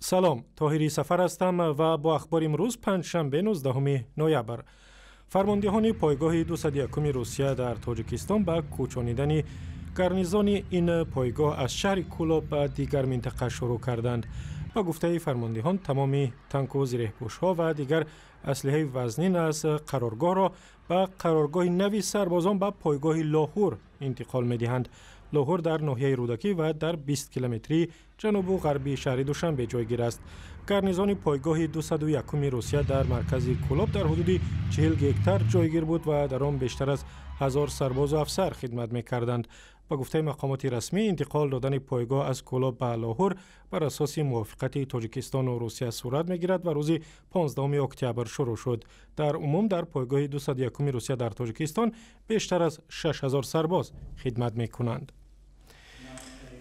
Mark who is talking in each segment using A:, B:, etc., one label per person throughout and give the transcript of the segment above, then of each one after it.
A: Салом, Тоҳири Сафар ҳастам ва бо ахбори имрӯз, панҷшанбе, 19 ноябр. Фармондеҳони пойгоҳи 201-уми Русия дар Тоҷикистон ба кӯчонидани гарнизони ин пойгоҳ аз шаҳри Кӯлоб ба дигар минтақа шурӯъ карданд. Ба гуфтаи фармондеҳон, тамоми танку зиреҳпӯшҳо ва дигар аслиҳаи вазнин аз қароргоҳро ба қароргоҳи нави сарбозон ба пойгоҳи Лоҳур интиқол медиҳанд. Лоҳур дар ноҳияи Рӯдакӣ ва дар 20 километрии ҷанубу ғарби шаҳри Душанбе ҷойгир аст. Гарнизони пойгоҳи 201-уми Русия дар маркази Кӯлоб дар ҳудуди 40 гектар ҷойгир буд ва дар он бештар аз 1000 сарбозу афсар хидмат мекарданд. Ба гуфтаи мақомоти расмӣ, интиқол додани пойгоҳ аз Кӯлоб ба Лоҳур бар асоси мувофиқати Тоҷикистону Русия сурат мегирад ва рӯзи 15 октябр шурӯъ шуд. Дар умум дар пойгоҳи 201-уми Русия дар Тоҷикистон бештар аз 6000 сарбоз хидмат мекунанд.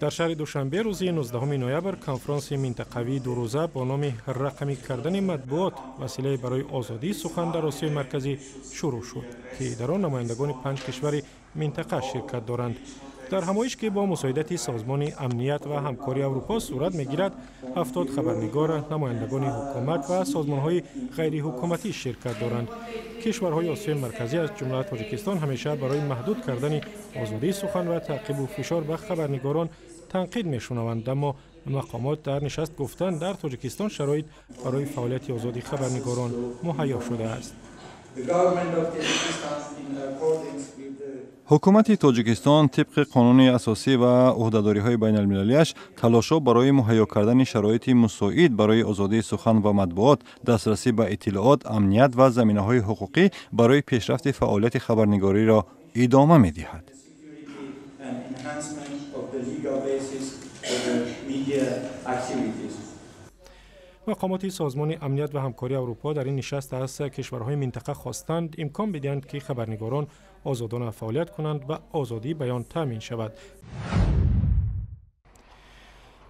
A: Дар шаҳри Душанбе рӯзи 19 ноябр конфронси минтақавии дурӯза бо номи «Рақамӣ кардани матбуот: василае барои озодии сухан дар Осиёи Марказӣ» шурӯъ шуд, ки дар он намояндагони панҷ кишвари минтақа ширкат доранд. Дар ҳамоиш, ки бо мусоидати Созмони Амният ва Ҳамкории Аврупо сурат мегирад, 70 хабарнигор, намояндагони ҳукумат ва созмонҳои ғайриҳукуматӣ ширкат доранд. Кишварҳои Осиёи Марказӣ, аз ҷумла Тоҷикистон, ҳамеша барои маҳдуд кардани озодии сухан ва таъқибу фишор ба хабарнигорон танқид мешунаванд, аммо мақомот дар нишаст гуфтанд, дар Тоҷикистон шароит барои фаъолияти озоди хабарнигорон муҳайё шудааст.
B: Ҳукумати Тоҷикистон тибқи қонуни асосӣ ва ӯҳдадориҳои байналмилалиаш талошҳо барои муҳайё кардани шароити мусоид барои озодии сухан ва матбуот, дастрасӣ ба иттилоот, амният ва заминаҳои ҳуқуқӣ барои пешрафти фаъолияти хабарнигориро идома медиҳад.
A: Мақомоти Созмони Амният ва Ҳамкории Аврупо дар ин нишаст аз кишварҳои минтақа хостанд, имкон бидиҳанд, ки хабарнигорон озодона фаъолият кунанд ва озодии баён таъмин шавад.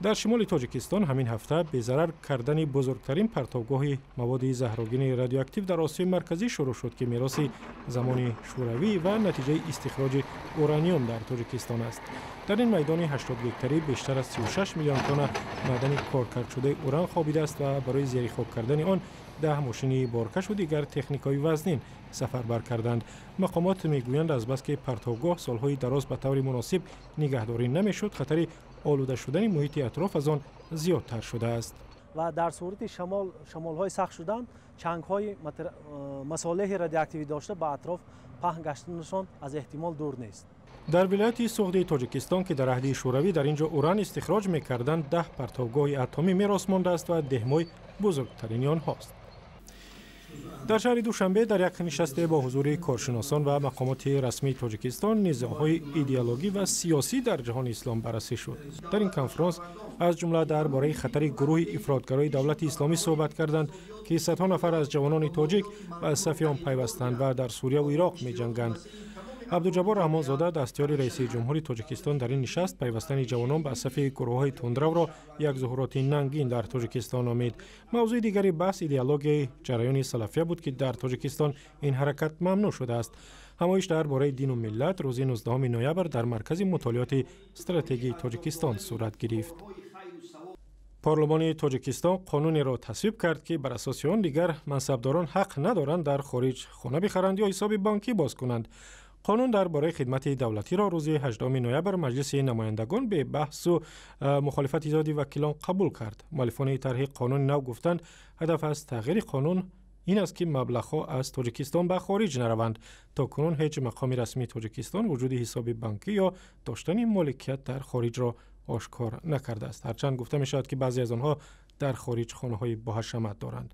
A: Дар шимоли Тоҷикистон ҳамин ҳафта безарар кардани бузургтарин партовгоҳи маводи заҳрогини радиоактив дар Осиёи Марказӣ шурӯъ шуд, ки мероси замони шӯравӣ ва натиҷаи истихроҷи ураниум дар Тоҷикистон аст. Дар ин майдони 80 гектарӣ бештар аз 36 миллион тонна маъдани коркардшудаи уран хобидааст ва барои зери хок кардани он 10 мошини боркашу дигар техникаҳои вазнин сафарбар карданд. Мақомот мегӯянд, азбаски партовгоҳ солҳои дароз ба таври муносиб нигаҳдорӣ намешуд, хатари олуда шудани муҳити атроф аз он зиёдтар шудааст.
C: Ва дар сурати шамолҳои сахт шудан, чангҳои масолеҳи радиоактивӣ дошта ба атроф паҳн гаштанашон аз эҳтимол дур нест.
A: Дар вилояти Суғди Тоҷикистон, ки дар аҳди шӯравӣ дар ин ҷо уран истихроҷ мекарданд, 10 партовгоҳи атомӣ мерос мондааст ва Деҳмой бузургтарини онҳост. Дар шаҳри Душанбе дар як нишасте бо ҳузури коршиносон ва мақомоти расмии Тоҷикистон низоъҳои идеологӣ ва сиёсӣ дар ҷаҳони ислом баррасӣ шуд. Дар ин конфронс аз ҷумла дар бораи хатари гурӯҳи ифротгарои Давлати Исломӣ суҳбат карданд, ки садҳо нафар аз ҷавонони тоҷик ба сафи он пайвастанд ва дар Сурияву Ироқ меҷанганд. Абдуҷаббор Раҳмонзода, дастёри раиси ҷумҳури Тоҷикистон, дар ин нишаст пайвастани ҷавонон ба сафи гурӯҳҳои тундравро як зуҳуроти нангин дар Тоҷикистон номид. Мавзӯи дигари баҳс идеологияи ҷараёни салафия буд, ки дар Тоҷикистон ин ҳаракат мамнӯъ шудааст. Ҳамоиш дар бораи дину миллат рӯзи 19 ноябр дар Маркази мутолиоти стратегии Тоҷикистон сурат гирифт. Парлумони Тоҷикистон қонунеро тасвиб кард, ки бар асоси он дигар мансабдорон ҳақ надоранд дар хориҷ хона бихаранд ё ҳисоби бонкӣ боз кунанд. Қонун дар бораи хидмати давлатиро рӯзи 18 ноябр Маҷлиси намояндагон бебаҳсу мухолифати зиёди вакилон қабул кард. Муаллифони тарҳи қонуни нав гуфтанд, ҳадаф аз тағйири қонун ин аст, ки маблағҳо аз Тоҷикистон ба хориҷ нараванд. То кунун ҳеҷ мақоми расмии Тоҷикистон вуҷуди ҳисоби бонкӣ ё доштани моликият дар хориҷро ошкор накардааст, ҳарчанд гуфта мешавад, ки баъзе аз онҳо дар хориҷ хонаҳои боҳашамат доранд.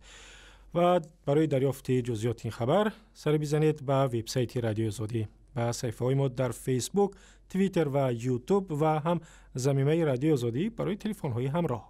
A: Ва барои дарёфти ҷузъиёти ин хабар сар бизанед ба вебсайти Радиои Озодӣ, ба саҳифаҳои мо дар Фейсбук, Твиттер ва Ютуб ва ҳам замимаи Радиои Озодӣ барои телефонҳои ҳамроҳ.